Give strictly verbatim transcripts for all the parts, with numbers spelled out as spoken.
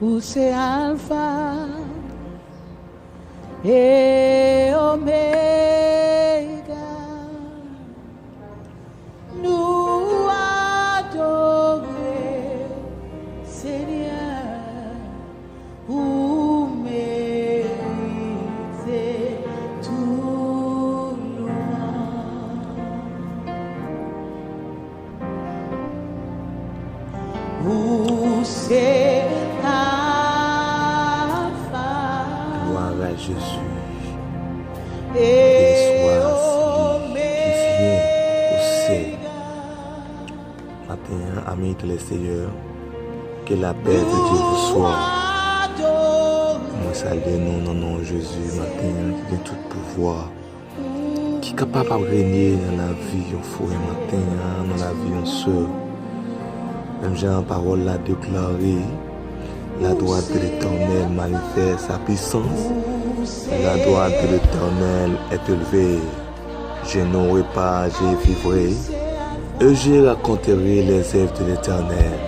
Ou se Alfa e Omega. Nou adore, Senyè, ou merite tout lwanj. Ou se Alfa. Gloire à Jésus. Béni soit celui qui vient au Seigneur. Maten an, amis dans le Seigneur, que la paix de Dieu vous soit. Mwen salye nou nan non Jezi maten an ki gen tout pouvwa, ki kapab ap renye nan lavi yon frè maten an, nan lavi yon sè. Menm jan pawòl la deklare, la droite de l'Éternel manifeste sa puissance, la droite de l'Éternel est élevée. Je n'aurai pas, je vivrai, et je raconterai les œuvres de l'Éternel.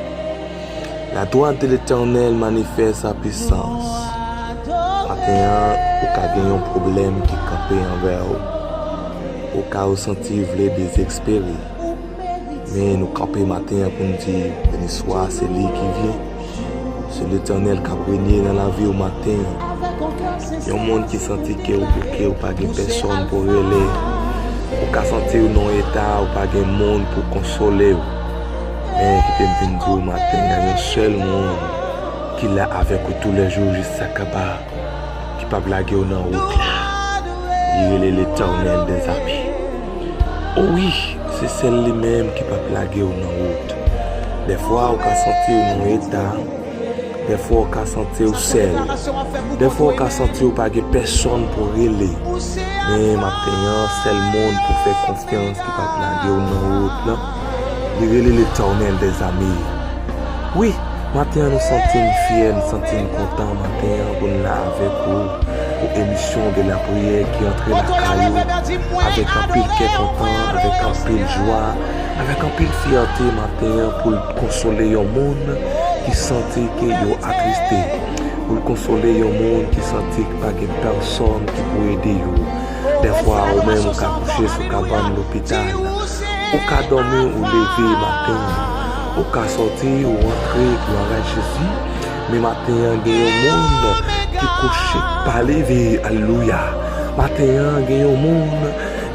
La droite de l'Éternel manifeste sa puissance. Maten an, ou ka gen yon pwoblèm ki kanpe anvè w. Ou ka ou santi w vle dezespere. Men nou kanpe maten an pou n di, béni soit celui qui vient. Se Letènèl k ap renye nan lavi w maten an. Yon moun ki santi ke w bouke, ou pa gen pèsòn pou rele. Ou ka santi w nan yon eta, ou pa gen moun pou konsole w. Men kite m vin di w maten an, yon sèl moun ki la avèk ou toulèjou jis sa kaba, ki p ap lage w nan wout la. Li rele Letènèl dèzame. O wi, se sèl li menm ki p ap lage w nan wout. Dèfwa, ou ka santi w nan yon eta, dèfwa, ou ka santi w sèl, dèfwa, ou ka santi w pa gen pèsòn pou rele. Men maten an, sèl moun pou fè konfyans ki p ap lage w nan wout lan, li rele Letènèl dèzame. Wi, maten an nou santi n fyè, nou santi n kontan maten an pou n la avèk ou pou emisyon de la priyè ki antre lakay ou avèk anpil kè kontan, avèk anpil jwa, avèk anpil fyète maten an pou l konsole yon moun ki santi ke yo atriste, pou l konsole yon moun ki santi ke pa gen pèsòn ki pou ede yo. Dèfwa ou menm ou ka kouche sou kabann lopital. Ou ka dòmi, ou leve maten an. Ou ka sòti, ou antre, glwa a Jezi. Men maten an, gen yon moun ki kouche, k pa leve, alelouya. Maten an, gen yon moun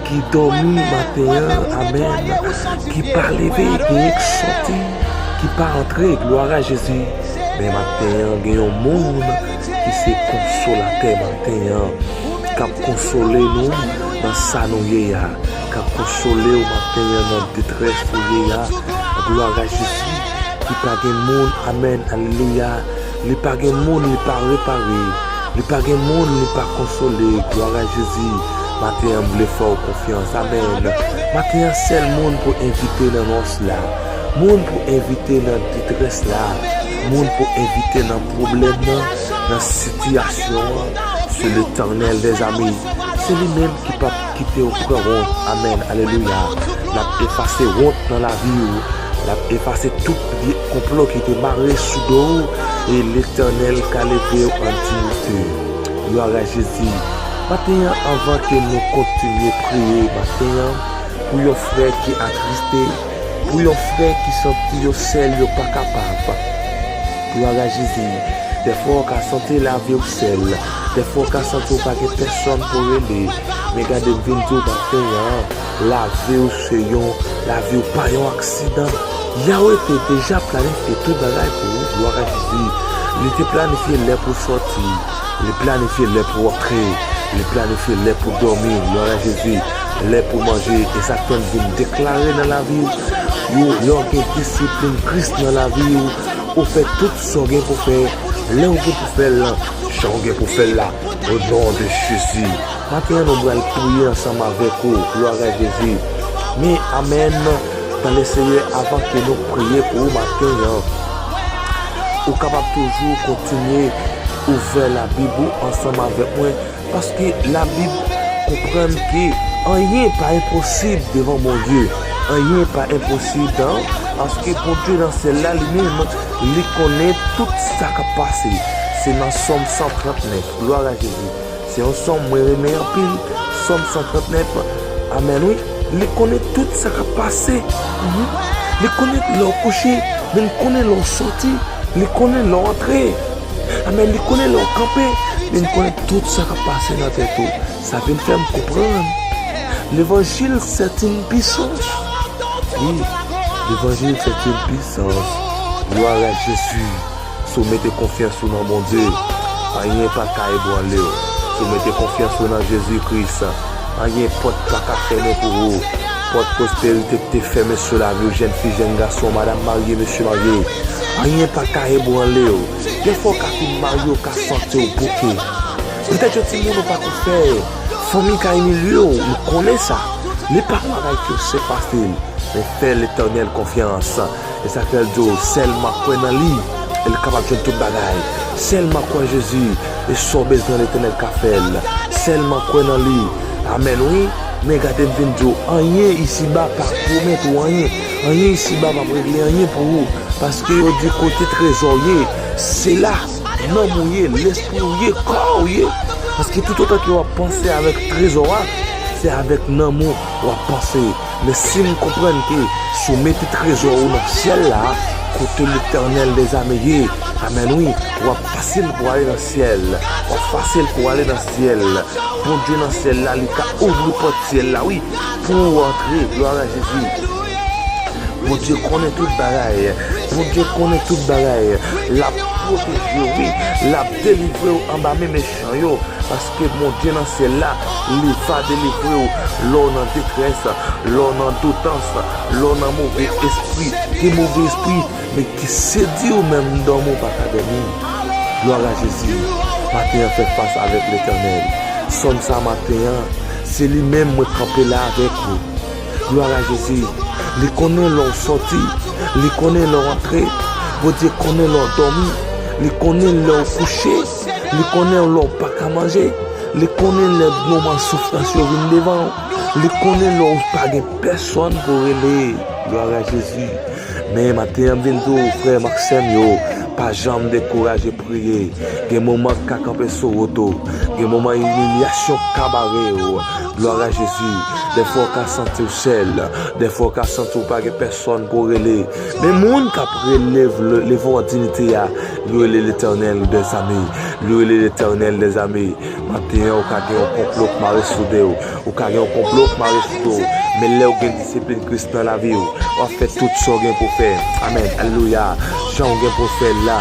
ki dòmi, maten an, amèn, ki pa leve, genyen k sòti, ki pa antre, glwa a Jezi. Men maten an, gen yon moun ki se konsolatè maten an, k ap konsole nou nan sa nou ye a, k ap konsole w maten an nan detrès ou ye a. Glwa a Jezi, ki pa gen moun, amèn, alelouya. Li pa gen moun, li pa repare. Li pa gen moun, li pa konsole. Glwa a Jezi. Maten an, m vle fè w konfyans. Amèn. Maten an, sèl moun pou envite nan nòs la. Moun pou envite nan detrès la. Moun pou envite nan pwoblèm nan, nan sitiyasyon an. Se Letènèl dèzame. Se li menm ki p ap kite w pran wont. Amèn. Alelouya. L ap efase wont nan lavi w. L ap efase tout vye konplo ki te mare sou do w. E Letènèl ka leve w an diyite. Glwa a Jezi. Maten an, anvan ke nou kontinye priye maten an, pou yon frè ki atriste, pou yon frè ki santi yo sèl, yo pa kapab. Glwa a Jezi. Dèfwa w ka santi lavi w sèl. Dèfwa w ka santi w pa gen pèsòn pou rele. Men gade, m vin di w maten an, lavi w se yon, lavi w pa yon aksidan. Yahweh te deja planifye tout bagay pou ou, glwa a Jezi. Li te planifye lè pou w sòti. Li planifye lè pou w antre. Li planifye lè pou w dòmi, glwa a Jezi. Lè pou w manje. E sa k fè m vin deklare nan lavi w, yo, lè w gen disiplin Kris nan lavi w, ou fè tout sa w gen pou fè. Lè w gen pou fè l lan, jan w gen pou fè l la. O non de Jezi. Maten an, nou pral priye ansanm avèk ou. Glwa a Jezi. Men, amèn. Tan Lesenyè, avan ke nou priye pou ou maten an, ou kapab toujou kontinye ouvè Labib ou ansanm avèk mwen, paske Labib konprann ke anyen pa enposib devan Bondye. Anyen pa enposib, paske Bondye nan syèl la, li menm, li konnen tout sa k ap pase. Se nan Sòm san trannèf, glwa a Jezi. Se yon sòm mwen renmen anpil, Sòm san trannèf. Amèn, wi. Li konnen tout sa k ap pase. Mhm. Li konnen lè w kouche, men li konnen lè w soti. Li konnen lè w antre. Amèn. Li konnen lè w kanpe, men li konnen tout sa k ap pase nan tèt ou. Sa vin fè m konprann. Levanjil, c'est une puissance. Wi, levanjil, c'est une puissance. Glwa a Jezi. Si w mete konfyans ou nan Bondye, anyen pa ka ebranle w. Si w mete konfyans ou nan Jezi Kris, anyen pòt pa ka fèmen pou ou. Pòt pwosperite ki te fèmen sou lavi w, jèn fi, jèn gason, madanm marye, mesye marye, anyen pa ka ebranle w. Defwa w ka fin marye, w ka santi w bouke. Petèt yon timoun ou pa ko fè, fanmi ka imilye w, m konnen sa. Men pa yon bagay ki se fasil. Men fè Letènèl konfyans. E sa k fè l di w, sèlman kwè nan li, e l kapab jwenn tout bagay. Sèlman kwè Jezi, e sa w bezwen Letènèl ka fè l. Sèlman kwè nan li. Amèn, wi. Men gade m vin di w, anyen isiba pa pwomèt ou anyen. Anyen isiba p ap regle anyen pou ou. Paske yo di kote trezò w ye, se la. Nanm ou ye, lespri w ye, kò w ye. Paske toutotan ke w ap panse avèk trezò a, se avèk nanm ou w ap panse. Men si m konprann ke si w mete trezò ou nan syèl la, kote Letènèl dèzame ye, amèn wi, w ap fasil pou w ale nan syèl. W ap fasil pou w ale nan syèl. Bondye nan syèl la, li ka ouvri pòt syèl la, wi, pou w antre. Glwa a Jezi. Bondye konnen tout bagay. Bondye konnen tout bagay. L ap pwoteje w, wi. L ap delivre w anba men mechan yo. Paske Bondye nan syèl la, li va delivre w lè w nan detrès, lè w nan doutans, lè w nan move espri. Gen move espri, men ki sedi w menm dòmi w pa ka dòmi. Glwa a Jezi. Maten an, fè fas avèk Letènèl. Sòm sa maten an, se li menm mwen kanpe la avèk ou. Glwa a Jezi. Li konnen lè w sòti. Li konnen lè w antre. Bondye konnen lè w dòmi. Li konnen lè w kouche. Li konnen lè w pa ka manje. Li konnen lè moman soufrans yo vin devan w. Li konnen lè w pa gen pèsonn pou w rele. Glwa a Jezi. Men maten an, m vin di w, frè m ak sè m yo, pa janm dekouraje priye. Gen moman k ka kanpe sou wout ou. Gen moman imilyasyon k ka bare w. Glwa a Jezi. Defwa w ka santi w sèl. Defwa w ka santi w pa gen pèsonn pou w rele. Men moun k ap rele, leve w an diyite a, li rele Letènèl dèzame. Li rele Letènèl dèzame. Maten an, ou ka gen yon konplo k mare sou do w. Ou ka gen yon konplo k mare sou do w. Men lè w gen disiplin Kris nan lavi w, w ap fè tout sa w gen pou w fè. Amèn. Alelouya. Jan w gen pou w fè l la,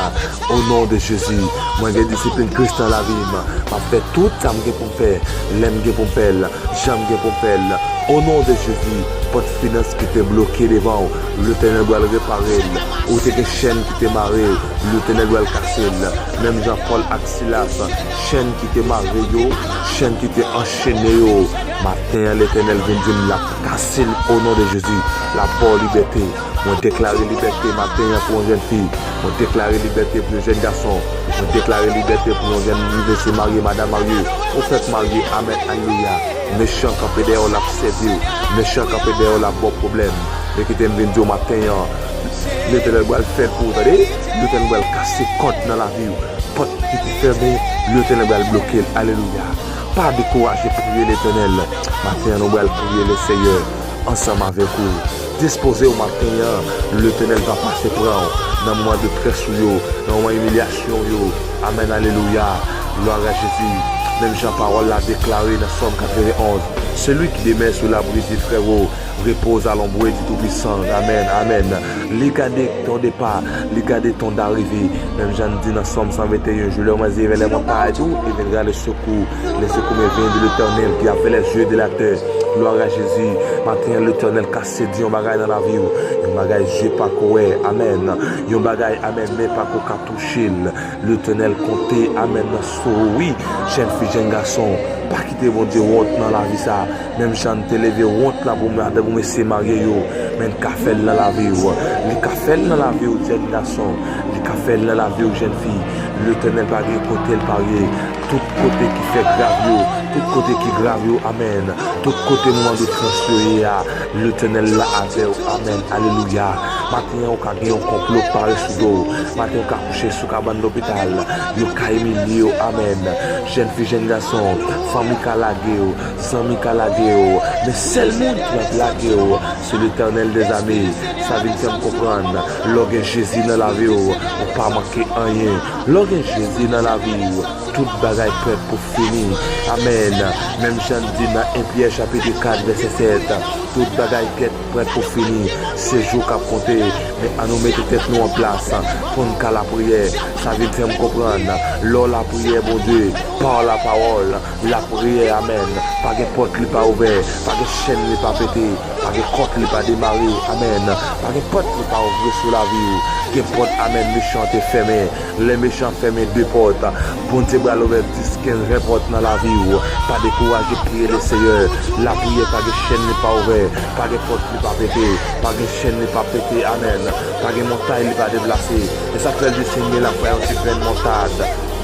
o non de Jezi, mwen gen disiplin Kris nan lavi m. M ap fè tout sa m gen pou m fè, lè m gen pou m fè l, jan m gen pou m fè l. O non de Jezi, pòt finans ki te bloke devan w, Letènèl pral repare l. Ou te gen chèn ki te mare w, Letènèl pral kase l. Menm jan Pòl ak Silas, chèn ki te mare yo, chèn ki te anchene yo, maten an, Letènèl vin di m l ap kase l o non de Jezi. L ap ba w libète. Mwen deklare libète maten an pou yon jèn fi. Mwen deklare libète pou yon jèn gason. Mwen deklare libète pou yon jèn mesye marye, madanm marye, ou fèk marye. Amèn. Alelouya. Mechan kanpe dèyè w, l ap sèvi w. Mechan kanpe dèyè w, l ap ba w pwoblèm. Men kite m vin di w maten an, Letènèl pral fè l pou ou, tande. Letènèl pral kase kòd nan lavi w. Pòt ki te fèmen, Letènèl pral bloke l. Alelouya. Pa dekouraje, priye Letènèl. Maten an, nou pral priye Leseyè ansanm avèk ou. Dispoze w maten an, Letènèl va pase pran w nan moman detrès ou yo, nan moman imilyasyon w yo. Amèn, alelouya. Glwa a Jezi. Menm jan pawòl la deklare nan Sòm katrevenn onz, Celui qui demeure sous l'abri du Très-Haut repose à l'ombre du Tout-Puissant. Amèn, amèn. Li gade ton depa, li gade ton arive. Menm jan n di nan Sòm san venteyen, Je lève mes yeux vers les montagnes, d'où viendra le secours? Le secours me vient de l'Éternel qui a fait les cieux et la terre. Glwa a Jezi. Maten an, Letènèl ka sedi yon bagay nan lavi w. Yon bagay zye pa ko wè. Amèn. Yon bagay, amèn, men pa ko ka touche l. Letènèl konte, amèn, nan sou ou, wi. Jèn fi, jèn gason, pa kite Bondye wont nan lavi sa. Menm jan n te leve wont la pou madanm ou mesye marye yo, men l ka fè l nan lavi w. Li ka fè l nan lavi w, jèn gason. Li ka fè l nan lavi w, jèn fi. Letènèl pa gen kote l pa ye. Tout kote ki fè grav yo, tout kote ki grav yo, amèn. Tout kote moman de trans yo ye a, Letènèl la avè w, amèn. Alelouya. Maten an, ou ka gen yon konplo k pare sou do w. Maten, ou ka kouche sou kabann lopital. Yo ka imilye w, amèn. Jèn fi, jèn gason, fanmi ka lage w, zanmi ka lage w. Men sèl moun ki p ap lage w, se Letènèl dèzame. Sa vin fè m konprann, lè w gen Jezi nan lavi w, ou pa manke anyen. Lè w gen Jezi nan lavi w, tout bagay prèt pou fini. Amèn. Menm jan l di nan en Pyè chapit kat vèsè sèt, tout bagay prèt, prèt pou fini. Se jou k ap konte. Men ann nou mete tèt nou an plas pou n ka lapriyè. Sa vin fè m konprann, lè w lapriyè, Bondye, pa lapawòl, lapriyè, amèn, pa gen pòt li pa ouvè, pa gen chèn li pa pete, pa gen kòd li pa demare, amèn. Pa gen pòt li pa ouvri sou lavi w. Gen pòt, amèn, mechan te fèmen. Lè mechan fèmen de pòt, Bondye pral ouvè dis, kenz, ven pòt nan lavi w. Pa dekouraje, priye Leseyè. Lapriyè pa gen chèn li pa ouvè, pa gen pòt li pa pete, pa gen chèn li pa pete, amèn. Pa gen montay li pa deplase. E sa k fè l di, si n gen lafwa yon ti grenn montad,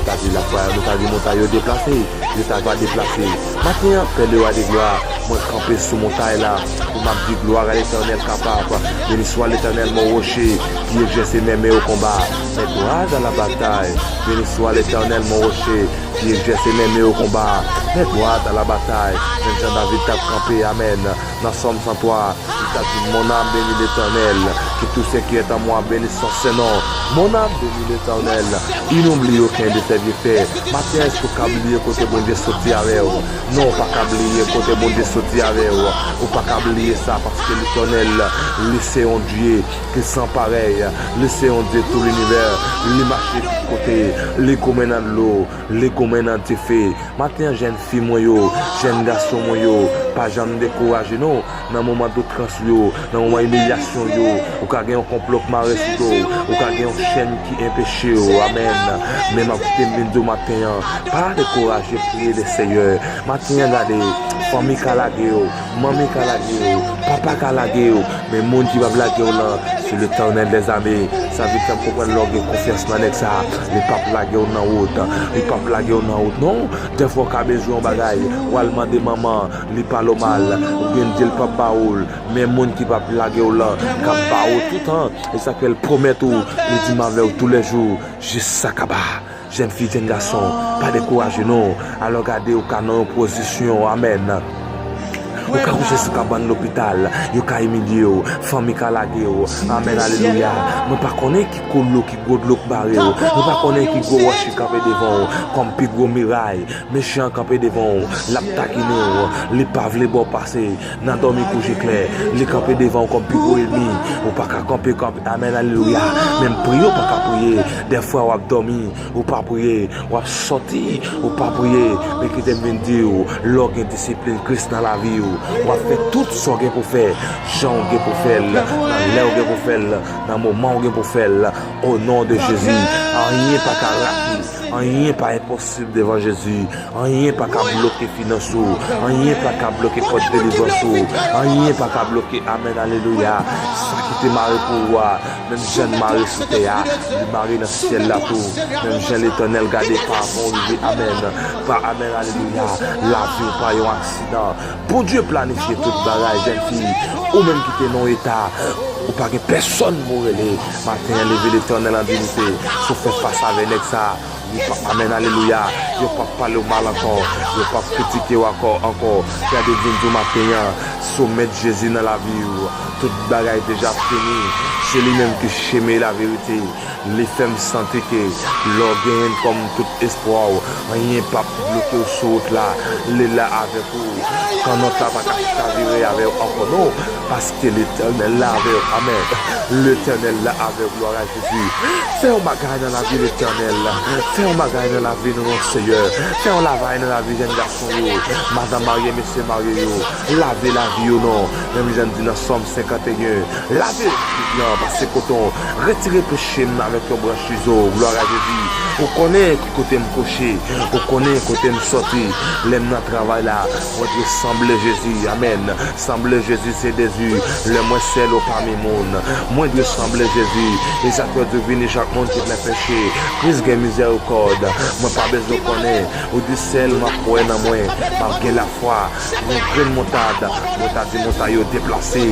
sa vle di lafwa, nou ta di montay yo deplase. Yo ta va deplase. Maten an, pè le wa de glwa, mwen kanpe sou montay la, pou m ap di, gloire à l'Éternel kapab. Béni soit l'Éternel, mon rocher, qui exerce mes mains au combat. Mes bras à la bataille. Béni soit l'Éternel, mon rocher, qui exerce mes mains au combat. Mes bras à la bataille. Menm jan David t ap kanpe, amèn, nan Sòm san twa, li t ap di, mon âme bénit l'Éternel, que tout ce qui est en moi bénisse son saint nom. Mon âme bénit l'Éternel, inoubli aucun de ses bienfaits. Maten, èske w ka bliye kote Bondye soti avè w? Non, ou pa ka bliye kote Bondye soti avè w. Ou pa ka bliye sa, paske Letènèl, li se yon Dye ki san parèy. Li se yon Dye tout linivè. Li mache tout kote. Li goumen nan dlo. Li goumen nan dife. Maten an, jèn fi mwen yo, jèn gason mwen yo, pa janm dekouraje non. Nan moman dotrans ou yo, nan moman imilyasyon ou yo, ou ka gen yon konplo k mare sou do w, ou ka gen yon chèn ki enpeche w. Amèn. Men m ap kite m vin di w maten an, pa dekouraje, priye Leseyè. Maten an, gade, fanmi ka lage w, manmi ka lage w, papa ka lage w, men moun ki p ap lage w lan, se Letènèl dèzame. Sa vin fè m konprann, lè w gen konfyans nan nèg sa, li p ap lage w nan wout. Li p ap lage w nan wout, non. Dèfwa w ka bezwen yon bagay, w al mande manman, li pale w mal, oubyen l di l p ap ba ou l. Men moun ki p ap lage w lan, k ap ba ou toutan. E sa k fè l pwomèt ou, li di, m avè w toulèjou, jis sa kaba. Jèn fi, jèn gason, pa dekouraje non. Alò gade, ou ka nan yon pozisyon, amèn. Ou ka kouche sou kabann lopital, yo ka imilye w, fanmi ka lage w. Amèn, alelouya. Mwen pa konnen ki kolo, ki gwo dlo k bare w. Mwen pa konnen ki gwo wòch ki kanpe devan w kòm pi gwo miray. Mechan an kanpe devan w, l ap takinen w, li pa vle ba w pase. Nan dòmi kou je klè, li kanpe devan w kòm pi gwo ènmi. Ou pa ka kanpe, kanpe, amèn, alelouya. Menm priye, ou pa ka priye. Dèfwa, w ap dòmi, ou pa priye. W ap sòti, ou pa priye. Men kite m vin di w, lè w gen disiplin Kris nan lavi w, w ap fè tout sa w gen pou fè, jan w gen pou fè l, nan lè w gen pou fè l, nan moman w gen pou fè l. O non de Jezi, anyen pa ka rapid, anyen pa enposib devan Jezi. Anyen pa ka bloke finans ou, anyen pa ka bloke pòt delivrans ou, anyen pa ka bloke, amèn, alelouya, sa ki te mare pou ou a. Menm jan l mare sou tè a, li mare nan syèl la tou. Menm jan Letènèl gade pa avan w rive, amèn, pa, amèn, alelouya, lavi w pa yon aksidan. Bondye planifye tout bagay, jèn fi. Ou menm ki te nan yon eta, ou pa gen pèsonn pou w rele. Maten an, leve, Letènèl an dinite. Si w fè fas avè nèg sa, yo p ap, amèn, alelouya, yo p ap pale w mal ankò. Yo p ap kritike w ankò, ankò. Gade, vin di w maten an, si w met Jezi nan lavi w, tout bagay deja fini. Se li menm ki chemen, laverite. Li fè m santi ke lè w genyen l kòm tout espwa w, anyen p ap bloke w sou wout la. Li la avèk ou. Kannòt la pa ka chavire avè w ankò non, paske Letènèl la avè w. Amèn. Letènèl la avè w. Glwa a Jezi. Fè yon bagay nan lavi Letènèl. Fè yon bagay nan lavi nou non, Seyè. Fè yon lavay nan lavi jèn gason yo, madanm marye, mesye marye yo. Lave lavi yo non. Menm jan l di nan Sòm senkanteyen, lave m nan pase koton, retire peche m avèk yon branch izo. Glwa a Jezi. Ou konnen ki kote m kouche, ou konnen kote m sòti. Lè m nan travay la, mwen dwe sanble Jezi. Amèn. Sanble Jezi se dezi. Lè mwen sèl ou pami moun, mwen dwe sanble Jezi. E sa k fè di vini chak moun ki plen peche. Kris gen mizèrikòd. Mwen pa bezwen konnen. Ou di sèl m ap kwè nan mwen, m ap gen lafwa. Yon grenn moutad, mwen ta di montay yo deplase.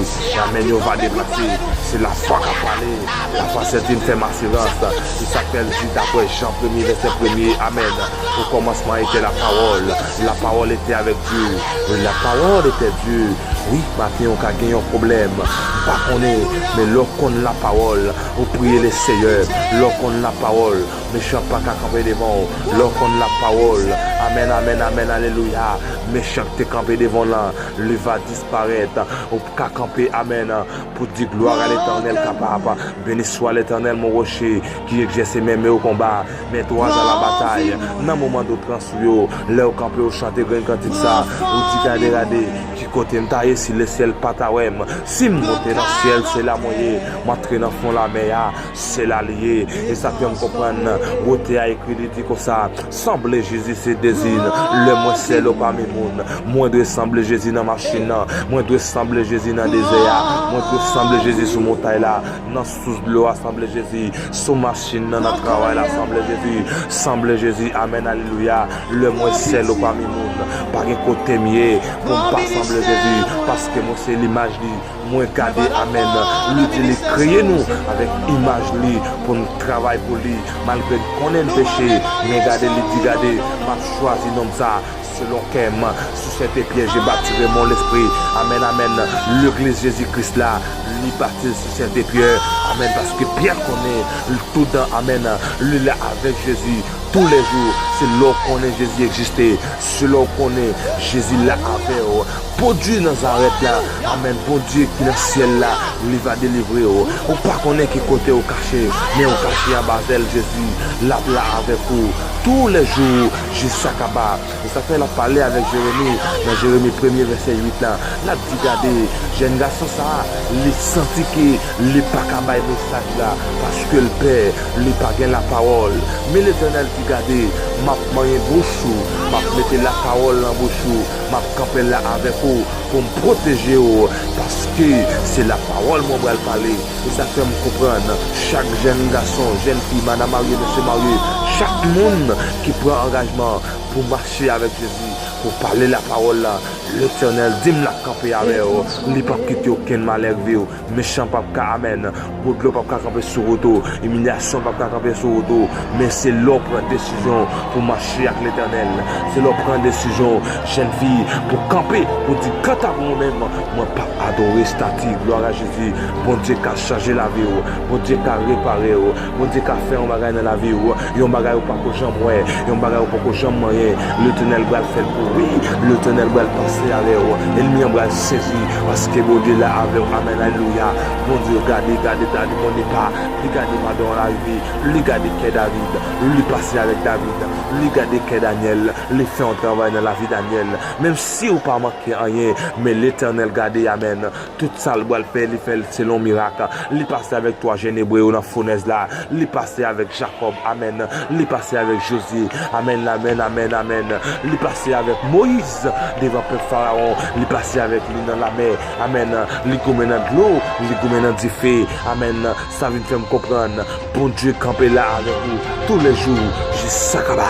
Amèn, yo va deplase. Se lafwa k ap pale. Lafwa se di m fè m asirans. Se sa k fè l di dapre Jan premye vèsè premye. Amèn. Au commencement était la parole. La parole était avec Dieu. Et la parole était Dieu. Wi, maten ou ka gen yon pwoblèm. M pa konnen, men lè w konn lapawòl, ou priye le Seyè. Lè w konn lapawòl, mechan pa ka kanpe devan w. Lè w konn lapawòl, amèn, amèn, amèn, alelouya. Mechan ki te kanpe devan w lan, li va disparèt. Ou ka kanpe, amèn, pou di gloire à l'Éternel kapab. Béni soit l'Éternel, mon rocher, qui exerce mes meilleurs combats, mes tours à la bataille. Nan moman de trans ou yo, lè w kanpe, w chante grenn kantik sa, ou di, gade, gade, ki kote m ta ye si lesyèl pa ta wè m? Si m monte nan syèl, se la mwen ye. M antre nan fon lamè a, se la li ye. E sa fè m konprann, wotè a ekri, li di konsa, sanble Jezi se dezi n. Lè mwen sèl ou pami moun, mwen dwe sanble Jezi nan machin nan. Mwen dwe sanble Jezi nan dezè a. Mwen dwe sanble Jezi sou montay la. Nan sous dlo a, sanble Jezi. Sou machin nan, nan travay la, sanble Jezi. Sanble Jezi, amèn, alelouya. Lè mwen sèl ou pami moun, pa gen kote m ye pou m pa sanble Jezi, paske mwen se limaj li. Mwen gade, amèn, li di li kreye nou avèk imaj li pou n travay pou li, malgre n konnen n peche, men gade, li di, gade, m ap chwazi nonm sa. Selon kè m, sou Sentepyè, je batirai mon lespri. Amèn, amèn. Legliz Jezi Kris la, li batize sou Sentepyè. Amèn. Paske Pyè konnen, toudan, amèn, li la avèk Jezi toulejou. Se lè w konnen Jezi egziste. Se lè w konnen Jezi la avè w. Bondye Nazarèt la, amèn. Bondye ki nan syèl la, li va delivre w. Ou pa konnen ki kote ou kache, men ou kache anba zèl Jezi. L ap la avèk ou toulejou, jiskakaba. E sa fè l ap pale avèk Jeremi, nan Jeremi premye vèsè uit la, l ap di, gade, jèn gason sa a, li santi ke li pa ka bay mesaj la, paske l pè, li pa gen lapawòl. Men Letènèl di, gade, m ap manyen bouch ou, m ap mete lapawòl nan bouch ou, m ap kanpe la avèk ou pou m pwoteje w, paske se lapawòl mwen pral pale. E sa fè m konprann, chak jèn gason, jèn fi, madanm marye, mesye marye, chak moun ki pran angajman pou mache avèk Jezi, pou pale lapawòl la, Letènèl di m l ap kanpe avè w. Li p ap kite okenn malè rive w. Mechan p ap ka, amèn. Gwo dlo p ap ka kanpe sou wout ou. Imilyasyon p ap ka kanpe sou wout ou. Men se lè w pran desizyon pou mache ak Letènèl. Se lè w pran desizyon, jèn fi, pou kanpe, pou di, kanta pou mwen menm, mwen p ap adore estati. Glwa a Jezi. Bondye ka chanje lavi w. Bondye ka repare w. Bondye ka fè yon bagay nan lavi w, yon bagay ou pako janm wè, yon bagay ou pako janm manyen. Letènèl pral fè l pou ou. Wi, Letènèl pral pase avè w. Ènmi an pral sezi, paske Bondye la avè w. Amèn, alelouya. Bondye gade, gade, gade, Bondye pa, li gade madan an arive, li gade kè David, li pase avèk David, li gade kè Danyèl, li fè yon travay nan lavi Danyèl. Menm si ou pa manke anyen, men Letènèl gade, amèn. Tout sa l pral fè, li fè l selon mirak. Li pase avèk twa jèn ebre yo nan founèz la. Li pase avèk Jakòb. Amèn. Li pase avèk Jozye. Amèn, amèn, amèn, amèn. Li pase avèk Moyiz devan pèp Farawon. Li pase avèk li nan lamè. Amèn. Li goumen nan dlo. Li goumen nan dife. Amèn. Sa vin fè m konprann, Bondye kanpe la avèk ou toulejou, jiskakaba.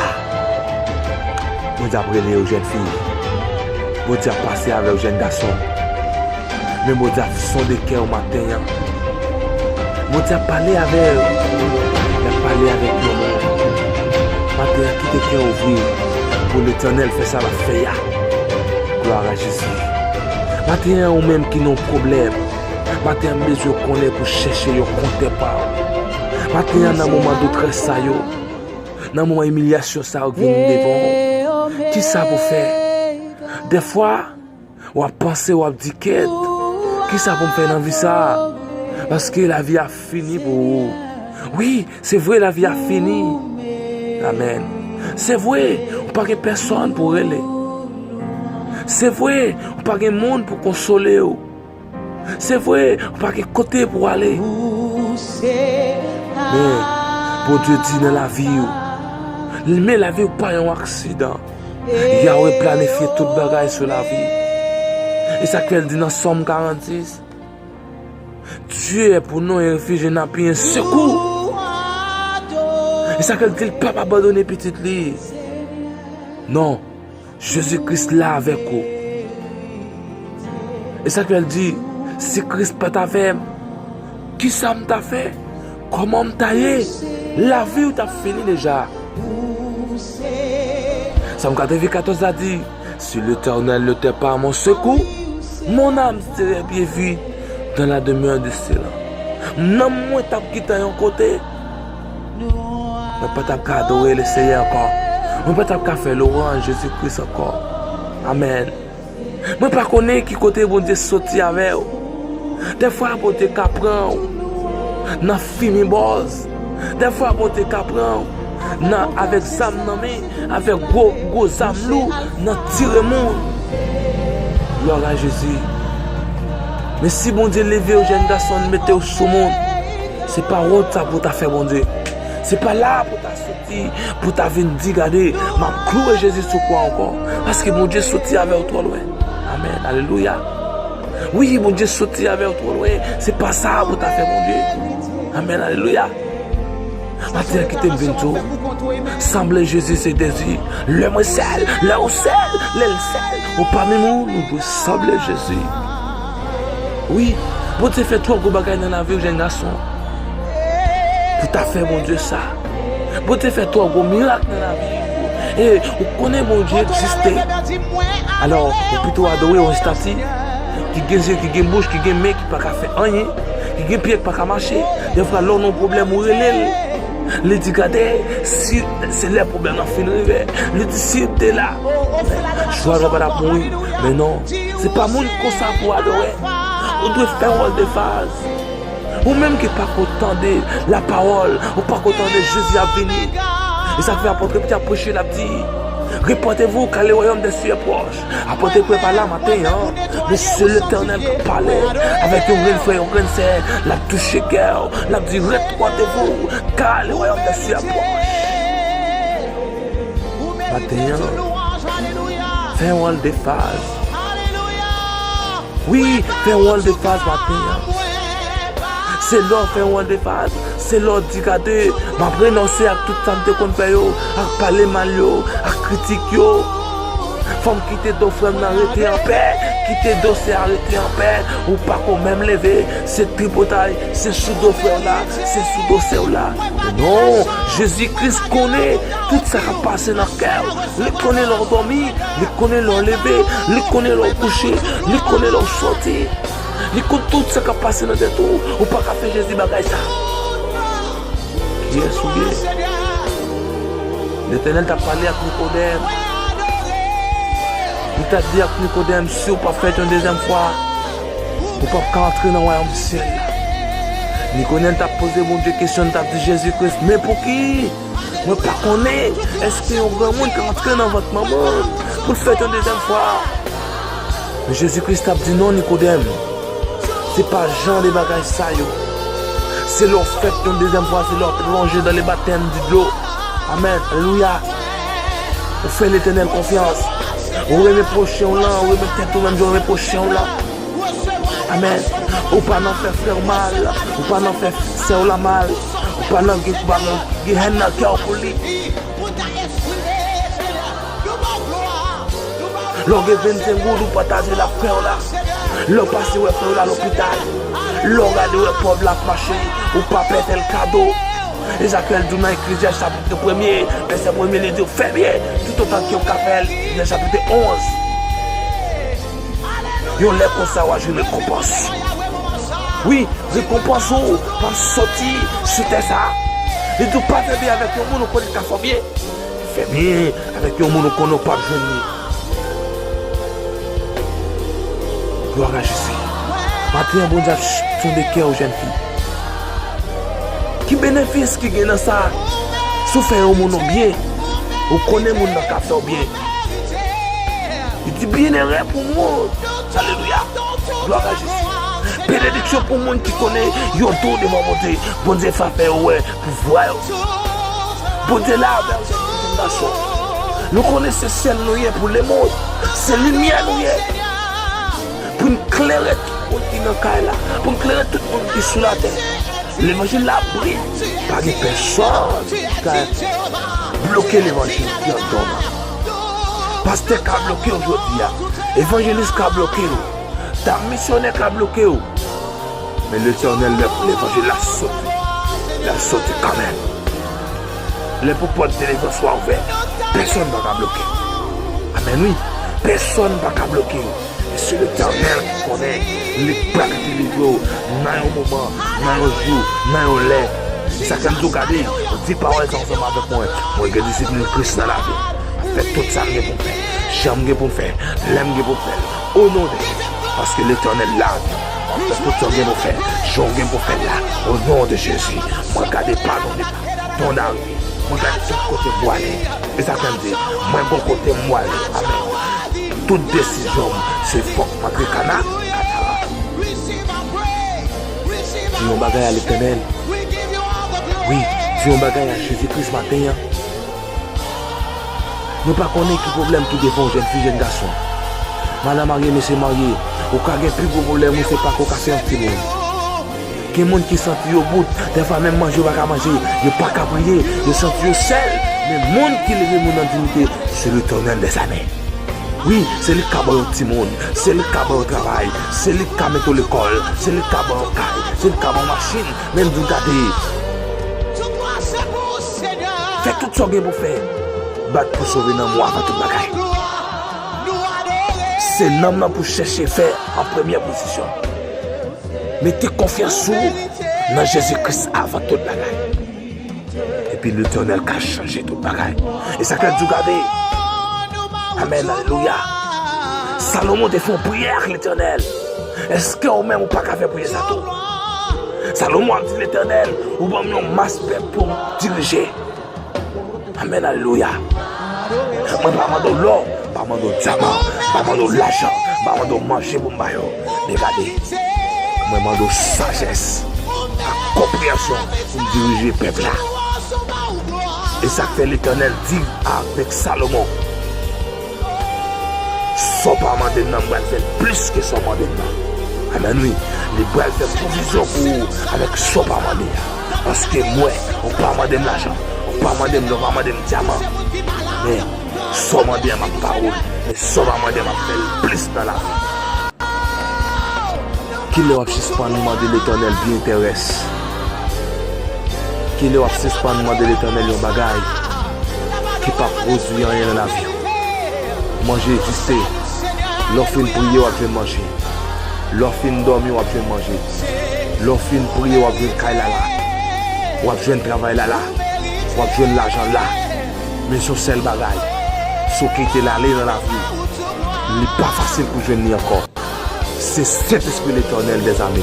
Bondye ap rele w, jèn fi. Bondye ap pase avè w, jèn gason. Men Bondye ap sonde kè w maten an. Bondye ap pale avè w. L ap pale avèk yon moun. Maten an, kite kè w ouvri pou Letènèl fè sa l ap fè a. Glwa a Jezi. Maten an, ou menm ki nan yon pwoblèm, maten an, m bezwen konnen pou chèche yon kontè pa w. Maten an, nan moman detrès sa yo, nan moman imilyasyon sa yo k vin devan w, kisa pou fè? Dèfwa, w ap panse, w ap di, kèt, kisa pou m fè nan vi sa a? Paske lavi a fini pou ou. Wi, se vre, lavi a fini. Amèn. Se vre, ou pa gen pèsòn pou rele. Se vre, ou pa gen moun pou konsole w. Se vre, ou pa gen kote pou w ale. Men, Bondye di nan lavi w, Men lavi w pa yon aksidan. Yahweh planifye tout bagay sou lavi. E sa k fè l di nan Sòm karannsis, Dieu est pour nous un refuge et un appui, un secours. E sa k fè l di l p ap abandone pitit li. Non, Jezi Kris la avèk ou. E sa k fè l di, si Kris pa t avè m, kisa m ta fè? Kòman m ta ye? Lavi w t ap fini deja. Sòm katreven katòz la di, si l'Éternel n'était pas mon secours, mon âme serait bien vue dans la demeure de Sélah. Nanm mwen t ap gentan yon kote. Mwen pa t ap ka adore Lesenyè ankò. Mwen pa t ap ka fè lwanj Jezi Kris ankò. Amèn. Mwen pa konnen ki kote Bondye soti avè w. Dèfwa Bondye ka pran w nan fimen bòz. Dèfwa Bondye ka pran w nan, avèk zam nan men, avèk gwo, gwo zam lou, nan tire moun. Glwa a Jezi. Men si Bondye leve w, jèn gason, l mete w sou moun, se pa wont sa pou w ta fè Bondye. Se pa la pou w ta soti, pou w ta vin di, gade, m ap klouwe Jezi sou kwa ankò. Paske Bondye soti avè w twò lwen. Amèn. Alelouya. Wi, Bondye soti avè w twò lwen. Se pa sa pou w ta fè Bondye. Amèn. Alelouya. Maten an, kite m vin di w, sanble Jezi se dezi. Lè mwen sèl, lè ou sèl, lè l sèl, ou pami moun, nou dwe sanble Jezi. Wi, Bondye fè twò gwo bagay nan lavi w, jèn gason, pou ta fè Bondye sa. Bondye fè twò gwo mirak nan lavi w. E ou konnen Bondye egziste. Alò, ou pito adore yon estati ki gen zye, ki gen bouch, ki gen men, ki pa ka fè anyen, ki gen pye, ki pa ka mache. Dèfwa, lè w nan pwoblèm, ou rele l. Li di, gade, si se lè pwoblèm nan fin rive. Li di, si l te la, jwa nou pa t ap mouri. Men non, se pa moun konsa pou adore. Ou dwe fè wòl de faz. Ou menm ki pako tande lapawòl, ou pako tande Jezi ap vini. E sa k fè apot Pye ap preche, l ap di, repentez-vous, car le royaume des cieux est proche. Apot Pye pa la maten an, men se Letènèl k ap pale avèk yon grenn frè, yon grenn sè, l ap touche kè w, l ap di, repentez-vous, car le royaume des cieux est proche. Maten an, fè wòl de faz. Wi, fè wòl de faz maten an. Se lè w fè wòl de faz, se lè w di, gade, m ap renonse ak tout sa m te konn fè yo, ak pale mal yo, ak kritik yo. Fò m kite do frè m nan rete anpè, kite do sè a rete anpè. Ou pako menm leve, se tripotay, se sou do frè w la, se sou do sè w la. Non, Jezi Kris konnen tout sa k ap pase nan kè w. Li konnen lè w dòmi, li konnen lè w leve, li konnen lè w kouche, li konnen lè w soti. Li konn tout sa k ap pase nan tèt ou. Ou pa ka fè Jezi bagay sa. Kiyès ou ye? Letènèl t ap pale ak Nikodèm. Li t ap di ak Nikodèm, si w pa fèt yon dezyèm fwa, ou p ap ka antre nan wayòm syèl la. Nikodèm t ap poze Bondye kesyon, li t ap di, Jezi Kris, men pouki? Mwen pa konnen, èske yon granmoun ka antre nan vant manman l pou l fèt yon dezyèm fwa? Men Jezi Kris t ap di, non, Nikodèm, se pa jan de bagay sa yo. Se lè w fèt yon dezyèm fwa, se lè w plonje dans le baptême du dlo. Amèn. Alelouya. Ou fè Letènèl konfyans. Ou renmen pwochen w lan, ou renmen tèt ou menm jan w renmen pwochen w lan. Amèn. Ou pa nan fè frè w mal, ou pa nan fè sè w la mal, ou pa nan gen, ou pa nan gen hèn nan kè w pou li. Lè w gen vennsenk goud, ou pataje l ak frè w la. Lè w pase wè frè w la lopital. Lè w rale wè pòv la ap mache, ou pa pè fè l kado. Ezakyèl di w nan Eklezyas chapit premye, vèsè premye, li di w, fè byen, toutotan ke w ka fè l. Nan chapit onz. Yon lè konsa, w a jwenn rekonpans. Wi, rekonpans ou p ap soti sou tè sa a. Li di w pa fè byen avèk yon moun ou konnen l ka fè w byen. Fè byen avèk yon moun ou konnen w p ap jwenn li. Glwa a Jezi. Maten an, Bondye ap sonde kè w, jèn fi. Ki benefis ki gen nan sa? Si w fè yon moun yon byen, ou konnen moun nan ka fè w byen. Li di, byenere pou moun. Alelouya. Glwa a Jezi. Benediksyon pou moun ki konnen yo do devan Bondye. Bondye va fè yo wè pouvwa yo. Bondye la avè w, jèn fi. Nasyon. Nou konnen se syèl nou ye pou lemonn. Se limyè nou ye. Pou n klere tout moun ki nan kay la. Pou n klere tout moun ki sou latè. Levanjil la ap briye. Pa gen pèsonn ki ka bloke levanjil ki anndan w la. Pastè ka bloke w jodi a. Evanjelis ka bloke w. Dam misyonè ka bloke w. Men Letènèl, lè pou levanjil la soti, l ap soti kanmenm. Lè pou pòt delivrans la ouvè, pèsonn pa ka bloke w. Amèn, wi. Pèsonn pa ka bloke w. E se Letènèl ki konnen, li k pral delivre w nan yon moman, nan yon jou, nan yon lè. Se sa k fè m di w gade, di pawòl sa ansanm avèk mwen. Mwen gen disiplin Kris nan lavi m. M ap fè tout sa m gen pou m fè, jan m gen pou m fè, lè m gen pou m fè l. O non de Jezi, paske Letènèl la, w ap fè tout sa w gen pou w fè, jan w gen pou w fè l la. O non de Jezi, mwen gade pa non de pa, non dari, mwen gade tout kote m pwale. E sa k fè m di, mwen gon kote m pwale. Amèn. Tout desizyon m, se fòk m antre kana, kana. Di yon bagay a Letènèl. Wi, di yon bagay a Jezi Kris maten an. Nou pa konnen ki pwoblèm ki devan yon jèn fi, jèn gason. Madanm marye, mesye marye, ou ka gen pi gwo pwoblèm ou, se pa ke w ka fè yon timoun. Gen moun ki santi yo bout, dèfwa menm manje yo pa ka manje, yo pa ka priye, yo santi yo sèl. Men moun ki leve moun nan diyite, se Letènèl dèzame. Wi, se li k ka ba w yon timoun, se li k ka ba w yon travay, se li k ka mete w lekòl, se li k ka ba w yon kay, se li k ka ba w machin. Men m di w gade, fè tout sa w gen pou w fè. Bat pou sove nanm ou avan tout bagay. Se nanm nan pou chèche fè an premyè pozisyon. Mete konfyans ou nan Jezi Kris avan tout bagay. Epi Letènèl ka chanje tout bagay. E sa k fè di w gade. Amèn, alelouya. Salomon te fè yon priyè ak Letènèl. Èske ou menm ou pa ka fè priyè sa tou? Salomon ap di Letènèl, ou ban m yon mas pèp pou m dirije. Amèn, alelouya. Mwen pa mande w lò, m pa mande w dyaman, m pa mande w lajan, m pa mande w manje pou m ba yo. Men gade, mwen mande w sajès ak konpreyansyon pou m dirije pèp la. E sa k fè Letènèl di avèk Salomon, sa w pa mande m nan, m pral fè l plis ke sa w mande m nan. Amèn, wi. Li pral fè pwovizyon pou ou avèk sa w pa mande a. Paske m wè, ou pa mande m lajan, ou pa mande m lò, ou pa mande m dyaman. Men, sa w mande a, m ap ba ou l. Men sa w pa mande a, m ap fè l plis nan lavi. Kilè w ap sispann mande Letènèl byen tèrès? Kilè w ap sispann mande Letènèl yon bagay ki p ap pwodui anyen nan lavi w? Manje egziste. Lè w fin priye, w ap jwenn manje. Lè w fin dòmi, w ap jwenn manje. Lè w fin priye, w ap jwenn kay la la. W ap jwenn travay la la. W ap jwenn lajan la. Men se yon sèl bagay. Si w kite l ale nan lavi w, li pa fasil pou jwenn li ankò. Se Sentespri Letènèl dèzame.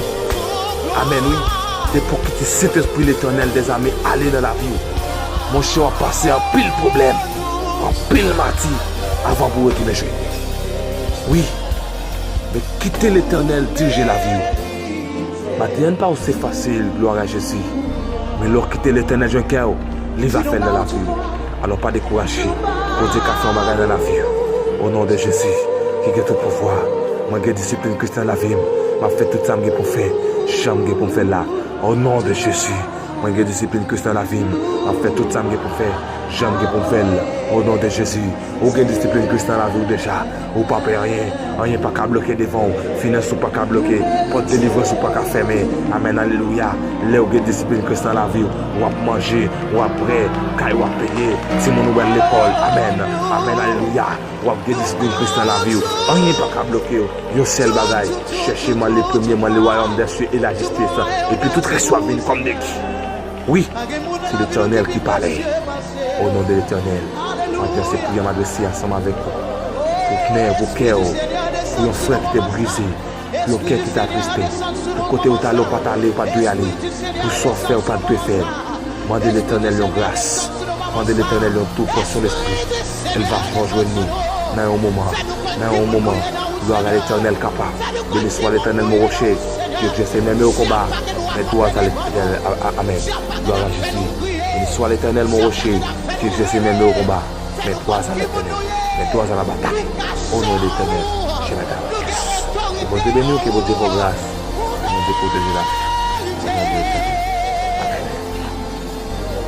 Amèn, wi. Depi w kite Sentespri Letènèl dèzame ale nan lavi w, monchè, w ap pase anpil pwoblèm, anpil mati, avan pou w retounen jwenn li. Wi. Men kite Letènèl dirije lavi w. Maten an pa w se fasil, glwa a Jezi. Men lè w kite Letènèl jwenn kè w, li va fè l nan lavi w. Alò, pa dekouraje. Bondye ka fè yon bagay nan lavi w. O non de Jezi, ki gen tout pouvwa, mwen gen disiplin Kris nan lavi m. M ap fè tout sa m gen pou m fè, jan m gen pou m fè l la. O non de Jezi, mwen gen disiplin Kris nan lavi m. M ap fè tout sa m gen pou m fè, jan m gen pou m fè l. O non de Jezi, ou gen disiplin Kris nan lavi w deja. Ou pa pè anyen. Anyen pa ka bloke devan w. Finans ou pa ka bloke. Pòt delivrans ou pa ka fèmen. Amèn, alelouya. Lè w gen disiplin Kris nan lavi w, w ap manje, w ap bwè, kay w ap peye, timoun ou pral lekòl. Amèn. Amèn, alelouya. W ap gen disiplin Kris nan lavi w. Anyen pa ka bloke w. Yon sèl bagay, chèche m ale premyèman le royaume des cieux et la justice, epi tout rès yo ap vini kòm degi. Wi, se Letènèl ki pale. O non de Letènèl, maten se priyè m adrese ansanm avèk ou. Pou knè, pou kè w, pou yon frè ki te brize, pou yon kè ki te atriste, pou kote ou t ale, ou pa t ale, ou pa t dwe ale, pou sa w fè, ou pa t dwe fè. Mande Letènèl yon gras. Mande Letènèl yon dou pòsyon lespri. Èl va fè w jwenn li nan yon moman. Nan yon moman, glwa a Letènèl kapab. Béni soit l'Éternel, mon rocher, qui exerce mes mains au combat. Mèt dwa sa Letènèl. A- a- Amèn. Glwa a Jezi. Béni soit l'Éternel, mon rocher, qui exerce mes mains au combat. Mes doigts à l'Éternel, mes doigts à la bataille. Au nom de l'Éternel, je m'attaque. Que Bondye beni w, ke Bondye fè w gras, ke Bondye pwoteje la. Au nom de l'Éternel.